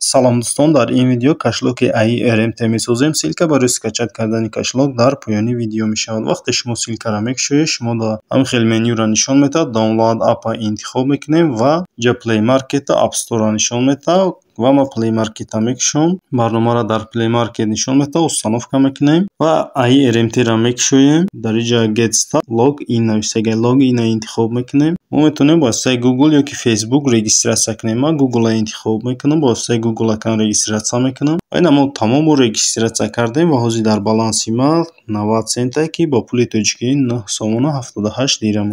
Салом, дӯстон! Дар ин видео кошелёки AI RMT месозем. Ссылка барои скачать кардани кошелёк дар поёни видео мешавад. Вақте шумо ссылкаро мекушоед, шумо дар ҳамин хел менюро нишон медиҳад. Download app интихоб мекунем ва ҷа Play Market, App Store нишон медиҳад ва ма Play Market мекушом. Барномаро дар Play Market нишон медиҳад, установка мекунем ва AI RMT-ро мекушоем. Дар инҷа Get Start, Log in навиштага, Log in-а интихоб мекунем. Мо метавонем бо воситаи Google ёки Facebook регистрация кунем. Ман Google-а интихоб мекунам, бо воситаи Google аккаунт регистрация мекунам. Ва ина мо тамом регистрация кардем ва ҳозир дар баланси ман 90 цента, ки бо пули тоҷикӣ 9 сомону 78 дирам.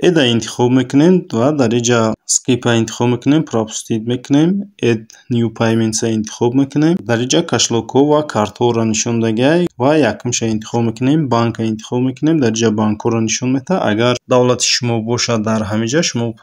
Add-а интихоб мекунем ва дар инҷа Skip-а интихоб мекунем, Пропустить мекунем, Add New Payments-а интихоб мекунем. Дар инҷа кошелёкҳо ва картҳоро нишон додагиай ва якумша интихоб мекунем, банка интихоб мекунем. Дар инҷа банкҳоро нишон медиҳад. Агар давлати шумо бошад, дар ҳамин ҷа шумо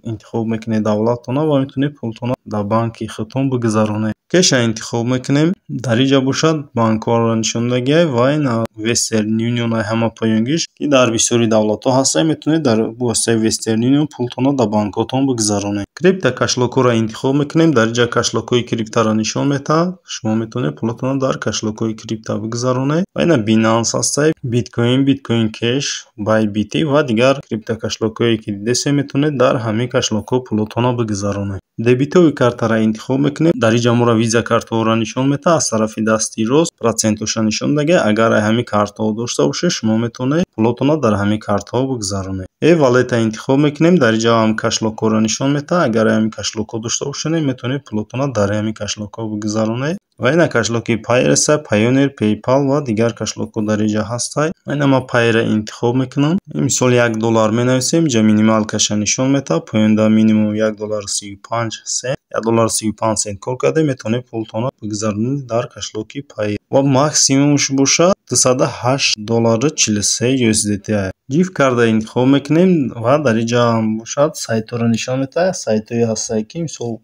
интихоб мекунед давлаттона ва метавонед пултонро дар банки худтон бигузаронед. Cash-а интихоб мекунем. Дар инҷа бошад, банкҳоро нишон додагиай ва ин Western Union ҳама поёнгиш, ки дар бисёри давлатҳо ҳастанд, метавонед дар воситаи Western Union пултонро дар банкҳотон бигузаронед. Крипто кошелёкҳоро интихоб мекунем. Дар инҷа кошелёкҳои криптаро нишон медиҳад. Шумо метавонед пулатонро дар кошелёкҳои крипто бигузаронед. Ва ина Binance ҳастад, Bitcoin, Bitcoin Cash, Bybit ва дигар крипто кошелёкҳое, ки дидесед, метавонед дар ҳамин кошелёкҳо пулатонро бигузаронед. Дебетовый картаро интихоб мекунем. Дар инҷа моро Visa картҳоро нишон медиҳад. Аз тарафи дасти рост процентҳоша нишон додагиай. Агар ҳамин картҳо дошта бошед, шумо метавонед пулатонро дар ҳамин картҳо бигузаронед. E-wallet-а интихоб мекунем. Дар инҷа ҳам кошелёкҳоро нишон медиҳад. Агар ҳамин кошелёкҳо дошта бошед, метавонед пулатонро дар ҳамин кошелёкҳо бигузаронед. Ва ина кошелёки Payeer, Payoneer, PayPal ва дигар кошелёкҳо дар инҷа ҳастанд. Ина ман Payeer интихоб мекунам. Мисол, 1 доллар менависем, инҷа минималкаша нишон медиҳад. Поёнда минимум 1 доллару 35 сент, 1 доллару 35 сент кор кардем, метавонед пултонро бигузаронед дар кошелёки Payeer. Ва максимумш бошад 208 доллару 43 USDT. Gift card интихоб мекунем ва дар инҷа ҳам бошад, сайтҳоро нишон медиҳад. Сайтҳое ҳастанд, ки мисол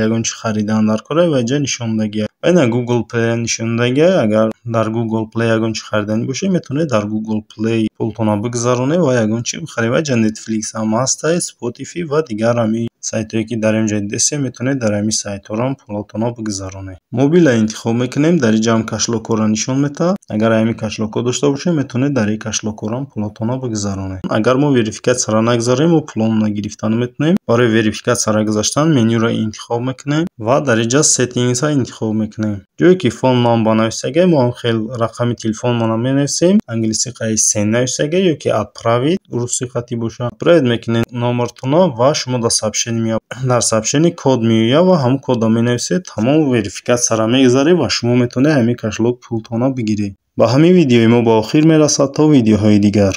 ягон чи харидан дар кора ва инҷа нишон додагиаст. Ва ина Google Play нишон додагиаст. Агар дар Google Play ягон чи хариданӣ бошед, метавонед дар Google Play пултонро бигузаронед ва ягон чи бихаред. Ва инҷа Netflix ҳам ҳастад, Spotify ва дигар ҳамин сайтҳое, ки дар инҷа дидесед, метавонед дар ҳамин сайтҳоро пулотонро бигузаронед. Мобила интихоб мекунем. Дар инҷа ҳам кошелёкҳоро нишон медиҳад. Агар ҳамин кошелёкҳо дошта бошед, метавонед дар ин кошелёкҳоро пулотонро бигузаронед. Агар мо верификатсияро нагузарем, мо пулонро гирифта наметавонем. Барои верификатсияро гузаштан менюро интихоб мекунем ва дар инҷа Settings-а интихоб мекунем. Ҷое ки Phone number нависагиаст, мо ҳам хел рақами телефонмонро менависем. Англисӣ қайд send нависагиаст ё ки отправить русӣ хатӣ бошад. Отправить мекунед номертонро ва шумо дар сообщение меояд. Дар сообщение код меояд ва ҳамон кодро менависед, тамом, верификатсияро мегузаред ва шумо метавонед ҳамин кошелёк пултонро бигиред. Ба ҳамин видеои мо ба охир мерасад. То видеоҳои дигар.